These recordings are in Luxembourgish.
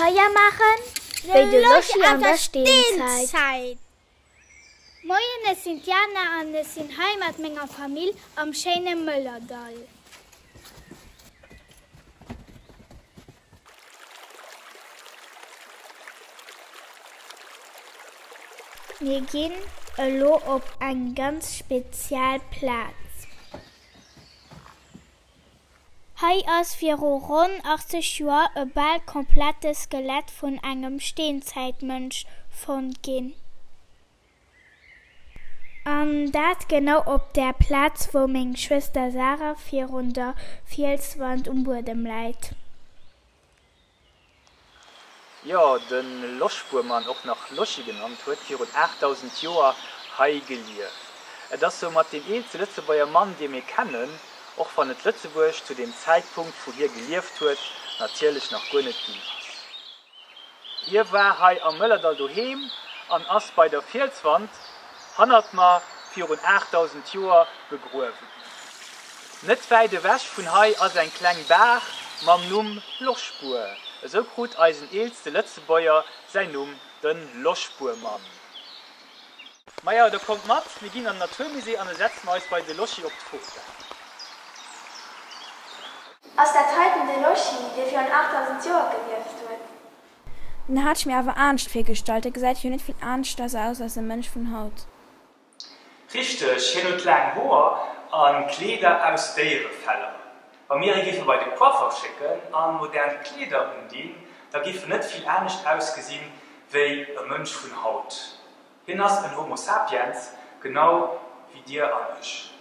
Feier maachen wéi de Loschi an der Steenzäit. Moien, ech sinn d'Jana an ech sinn hei mat menger Famill am schéine Mëllerdall. Mir ginn elo op eng ganz speziell Plaz. Hei ass viru ronn 80 Joer e bal komplette Skelett vun engem Steenzäitmënsch fonnt ginn. An dat genau op där Plaz, wou meng Schwëster Sarah virun der Fielswand um Buedem läit. Jo, de Loschbuermann, och nach Loschi genannt, huet virun 8.000 Joer hei gelieft. Et ass soumat deen eelste Lëtzebuerger Mann, dee mir kennen, och wann et Lëtzebuerg zu deem Zäitpunkt, wou hie gelieft huet, natierlech nach guer net ginn ass. Hie war hei am Mëllerdall doheem an ass bei der Fielswand hannert mer virun 8.000 Joer begruewe ginn. Net wäit ewech vun hei ass eng kleng Baach mam Numm Loschbuer. Esou krut eisen eelste Lëtzebuerger säin Numm, de Loschbuermann. Majo, da kommt mat, mir ginn an den Naturmusée an da setze mer eis bei de Loschi op d'Fotell. Ass dat heiten de Loschi, dee virun 8000 Joer gelieft huet? Den hat ech mir awer aanescht virgestallt, e gesäit jo net vill aaneschters aus als e Mënsch vun haut. Richteg, hien huet laang Hoer a Kleeder aus Déierefeller. Wa mir e giffe bei de Coiffer schécken a modern Kleeder undinn, da giff en net vill anescht ausgesinn wéi e Mënsch vun haut. Hien ass en Homo sapiens, genau wéi dir an ech.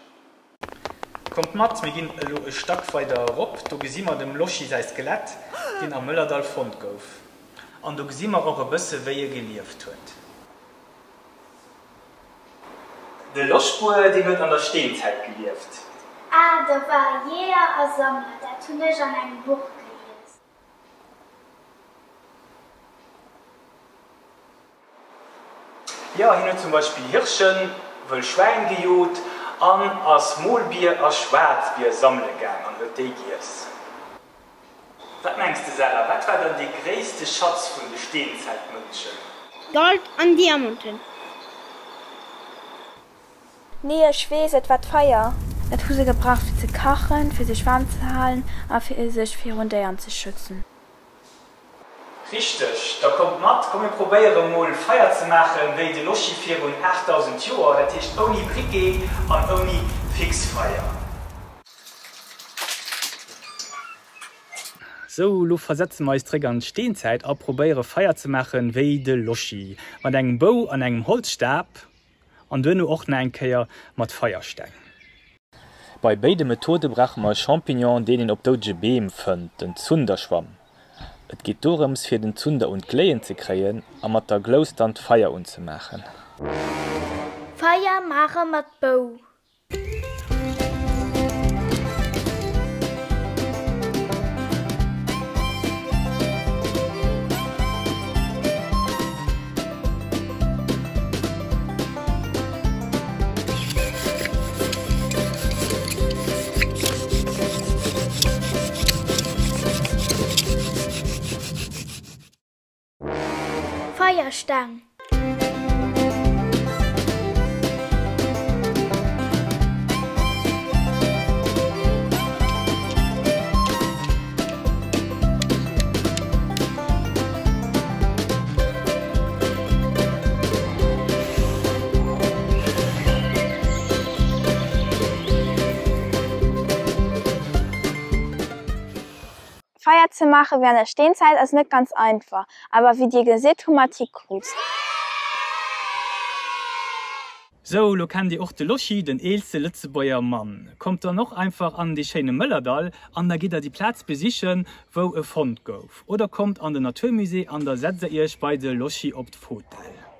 Kommt mat, mir ginn elo e Stack weider erop, do gesi mer dem Loschi säi Skelett, deen am Mëllerdall fonnt gouf. An do gesi mer och e bësse wéi e gelieft huet. De Loschbuer, deen huet an der Steenzäit gelieft. Ah, do war e Jeeër a Sammler, dat hunn ech an engem Buch gelies. Jo, hien huet zum Beispill Hirschen, wëll Schwäin gejot an ass Molbier a Schwaarzbier sammele gaang an huet déi giess. Wat mengs de Sarah, wat war dann dee gréisste Schatz vun de Steenzäitmënschen? Gold an Diamanten. Nee, ech weess, et war d'Feier. Dat hu se gebraucht fir ze kachen, fir sech waarm ze halen a fir sech virun Déieren ze schützen. Richteg, da kommt mat, komm mir probéiere mol Feier ze maachen wéi de Loschi virun 8000 Joer, dat heescht ouni Briquet an ouni Fixfeier. Sou, lo versetze mer eis zréck an d'Steenzäit a probéiere Feier ze maachen wéi de Loschi, mat engem Bou an engem Holzstab an duerno och nach eng Kéier mat Feiersteng. Bei béide Methode brauche mer e Champignon, deen een op doudege Beem fënnt, den Zunderschwamm. Et geet dorëms fir den Zunder un d'Gléien ze kréien a mat der Glous dann d'Feier unzemaachen. Feier maache mat Bou. Feierstaang. Feier ze maache wärend der Steenzäit ass net ganz einfach, awer wéi dir gesitt hu mer et hikrut. Sou, lo kennt dir och de Loschi, den eelste Lëtzebuerger Mann. Kommt dann och einfach an dee schéine Mëllerdall an da gitt der déi Plaz besichen, wou e fonnt gouf. Oder kommt an den Naturmusée an da setzt der iech bei de Loschi op d'Fotell.